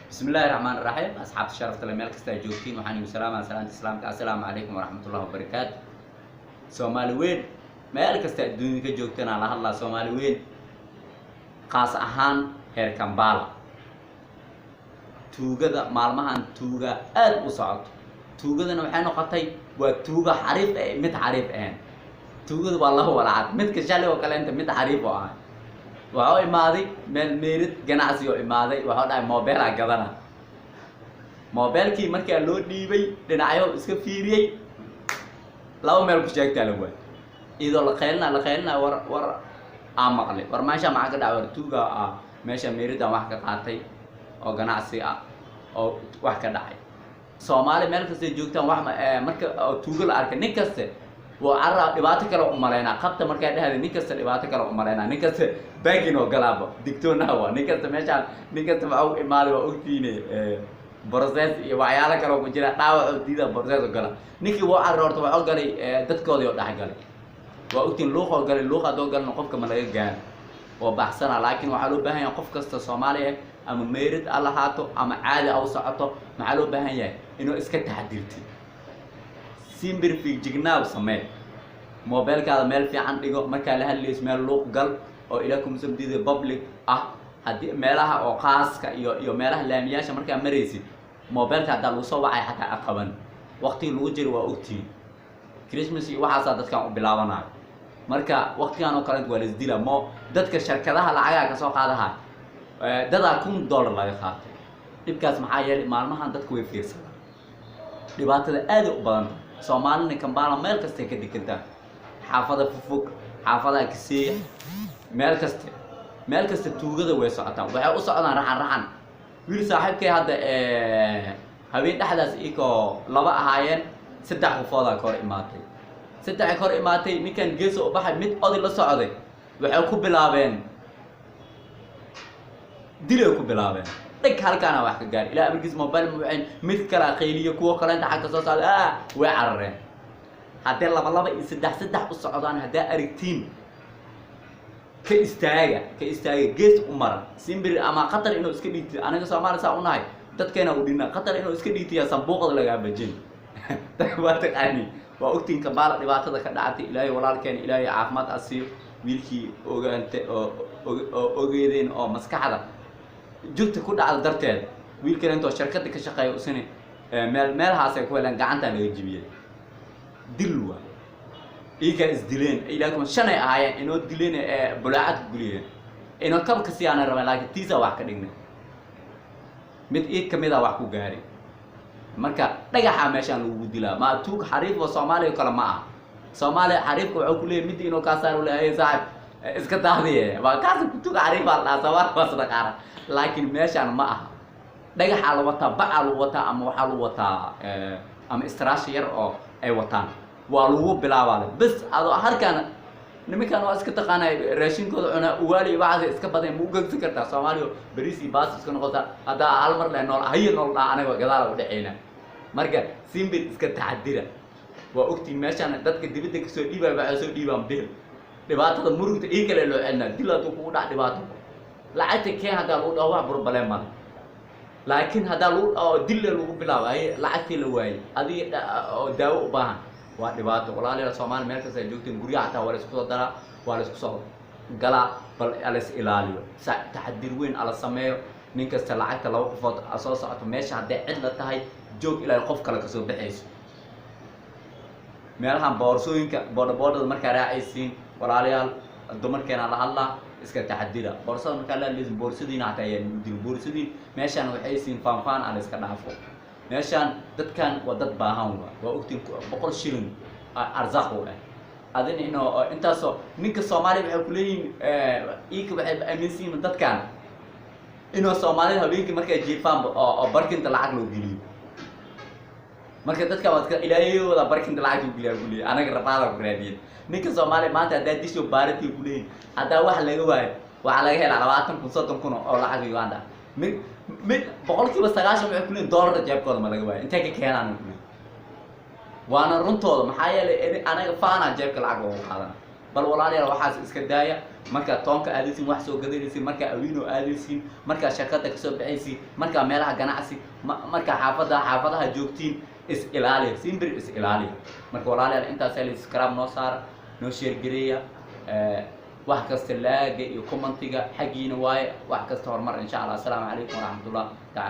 Bismi illaahi raxmaan raxiim. Asxaabta sharafta le, meel kasta ay joogtiin, waxaan igu salaamaa salaanta Islaamka. Assalaamu calaykum waraxmatullahi wabarakaatu. Soomaali weyn meel kasta adduunya ka joogtana la hadlaa. Soomaali weyn, khaas ahaan reer Kambala, tuugada maalmahan tuuga aada u socoto. Tuugadana waxay noqotay waa tuuga xariif eh, mid xariif ahayn. Tuugada waa laba walacad. Midka shalay oo kale inta mid xariif oo ah waxuu imaaday meel meerid ganacsi oo imaaday. Waxuu dhahay mobeelaa gadana. Mobeelkii markaa loo dhiibay, dhinacyo iska fiiriyey, laba meel ku sheegtaa la waay. Iyadoo la qaylina, la qaylina, war war aa maqlay, war meesha maxaa ka dhacay? War tuuga ah meesha meeridan wax ka qaatay oo ganacsi ah oo wax ka dhacay. Soomaali meel kastay joogtaan, wax marka oo tuugo la arkay, nin kaste waa carra dhibaato kale u malaynaa qabta. Markaa dhahda nin kasta dhibaato kale u malaynaa, nin kasta baakin oo galaaba digtoonaha waa nin kasta meeshaan. Nin kasta waxa u imaaday waa ogtiine, process iyo waxyaalo kale oo ku jira, dhaawac oo diida, process oo gala. Ninkii waa carra horta waxuu galay dadkoodii oo dhex galay. Waa ogtiin luuq oo galay. Luuq haddoo galna qofka ma laga gaaro oo baxsana. Laakiin waxaa loo baahan yahay qof kasta Soomaali ah, ama meerid ha lahaato ama caadi ha u socoto, maxaa loo baahan yahay? Inuu iska taxadirtid, simbir fiijignaaw samee, mobeelkaada meel fiican dhigo, markaa la hadlayso meel luuq gal oo ilaa kumsamdida public ah. Haddii meelaha oo qaaska iyo meelaha laamiyaasha markaa maraysid, mobeelka haddaa lagu soo wacay xataa aqaban. Waqtigii lagu jiro waa ogtihiin, Christmas iyo waxaasaa dadkan u bilaabanayo. Marka waqtigan oo kale waa laisdila mo dadka shirkadaha lacagaha kasoo qaadaha, dadaa $1000 laga qaatay dhibkaas. Maxaa yeelay maalmahan dadku way fiirsadaan, dhibaatada aaday u badanta. Soomaalina Kambala meel kastay ka degantaa, xaafada fufog, xaafadaha Kiseeya, meel kaste, meel kasta tuugada way socotaa. Waxay u socdaan raxan raxan. Wiil saaxiibkay hadda habeen dhexdaas ikoo laba ahaayeen, saddex qofoodaa ka hor imaatay. Saddex ka hor imaatay, ninkan geesa u baxay, mid oday la socday, waxay ku bilaabeen dilay ku bilaabeen. Dhig halkaana wax ka gaari ilaa amarkiis mobile ma wixin. Mid kala qayliyo, kuwo kale inta xagga soo socda, way carareen. Haddee laba laba iyo saddex saddex u socdaan haddaa aragtiin, ka istaaga, ka istaaga, gees u mara simbir ama khatar inuu iska dhigtid. Aniga Soomaali saa u nahay, dadkeena u dhina khatar inuu iska dhigtiya, sanbuuqda lagaa bajin. Waa taqaani, waa ogtiin Kambaala dhibaatada ka dhacatay. Ilaahay walaalkeena, Ilaahay caafimaad a siiyo wiilkii ogaante oo oo ogeedeen oo maskaxda jugta ku dhacda darteed. Wiilkan intoo shirkadda ka shaqeeya usini meel meelahaasay ku heleen, gacantaa laga jibiyey. Dil waa iyakaa isdileen. Ilaa kuma shanay ahaayeen inoo dileen, bulaacad ku guliyeen, inoo kabka siyaana rabeen, laakiin tiisaa wax ka dhignay. Mid iid kamid a wax ku gaaray. Marka dhagaxa meeshaan lagugu dilaa ma tuug xariif oo Soomaaliya kale ma aha. Soomaaliya xariifka wuxuu ku leeyahy mid inuu kaa saar leeyahay, saaxib iska daadiye, waa kaas tuug xariif aa la dhahaa. Soomaaliya waa sadaqaara, laakiin meeshaan ma aha. Dhagaxaa la wataa, bacaa lagu wataa, ama waxaa lagu wataa ama istraashi yar oo ay wataan waa lagu bilaabaa le bes. Adoo halkaan nimankan waa iska taqaanay, raashinkooda cunaa, ugaali iyo waxaas iska badan. Ma ugegsan kartaa Soomaaliya bariis iyo baas iska noqota? Haddaa hal mar leh nool haye nool dhaa, anaga gadaala u dhexeyna. Marka simbir iska taxadira. Waa ogtiin meeshaan dadka dibadda kasoo dhiibaya waxay soo dhiibaan bil dhibaatada murugta ii kale loo celinaa. Dil hadduu kugu dhac, dhibaato lacagta keen haddaa lagu dhaho, wax burbalee male. Laakiin haddaa lagu dhaho dille lagu bilaabo, haye lacagtii la waayey, adiga oo daawo u baahan, waa dhibaato. Walaalayaal, Soomaali meel kasta ay joogteen, guryaha xataa waa la isku soo daraa, waa la isku soo galaa. Bal ala is ilaaliyo, taxadir weyn ala sameeyo. Nin kasta lacagta laba qofood a soo socoto meesha hadday cid la tahay, joog ilaa qof kale kasoo baxayso. Meelahan boorsooyinka boodha boodhada markaa raacaysiin, walaalayaal, dumarkeena la hadlaa, iska taxadira. Boorsada markaa la hadlaysin, boorsadiina xataa ayaa dil boorsadiin. Meeshaan waxay siin faanfaan ala iska dhaafo. Meeshaan dadkan waa dad baahan. Waa ogtiin 100 shilin arzaq u ah adina inoo intaasoo. Ninka Soomaaliya waxay kuleeyihiin iika, waxay aaminsan yihiin dadkan inuu Soomaalida habeenkii markay jiifaan oo barkinta lacag loo geliyo. Marka dadka waad ka ilaahayooda barkinta lacag loo geliyaa kuleeyahy, anaga rafaada ku raadiyeen. Ninka Soomaaliya maanta haddaa disho baaratii kuleeyihin, haddaa wax laga waayo, waxaa laga helaa 20,000, 30,000 oo lacag Uganda. Mid 90% waxay kuleeyihin doolarka jeebkooda ma laga waayo, intay ka keenaan kuleeyihin. Waana runtooda, maxaa yeelay anaga faana jeebka lacag loogu qaadana. Bal walaalayaal, waxaas iska daaya. Markaa toonka aadaysiin, wax soo gadanaysiin, markaa awiino aadaysiin, markaa shirkadda kasoo baxaysiin, markaa meelaha ganacsi, markaa xaafadda, xaafadaha joogtiin, is ilaaliya, simbir is ilaaliya. Marka walaalayaal, intaasaa la subscribe noo saara, noo share gareeya, wax kasta like-ga iyo comment-iga xaggiina waaye, wax kasta horumar insha Allah. Assalaamu calaykum waraxmatullah taala.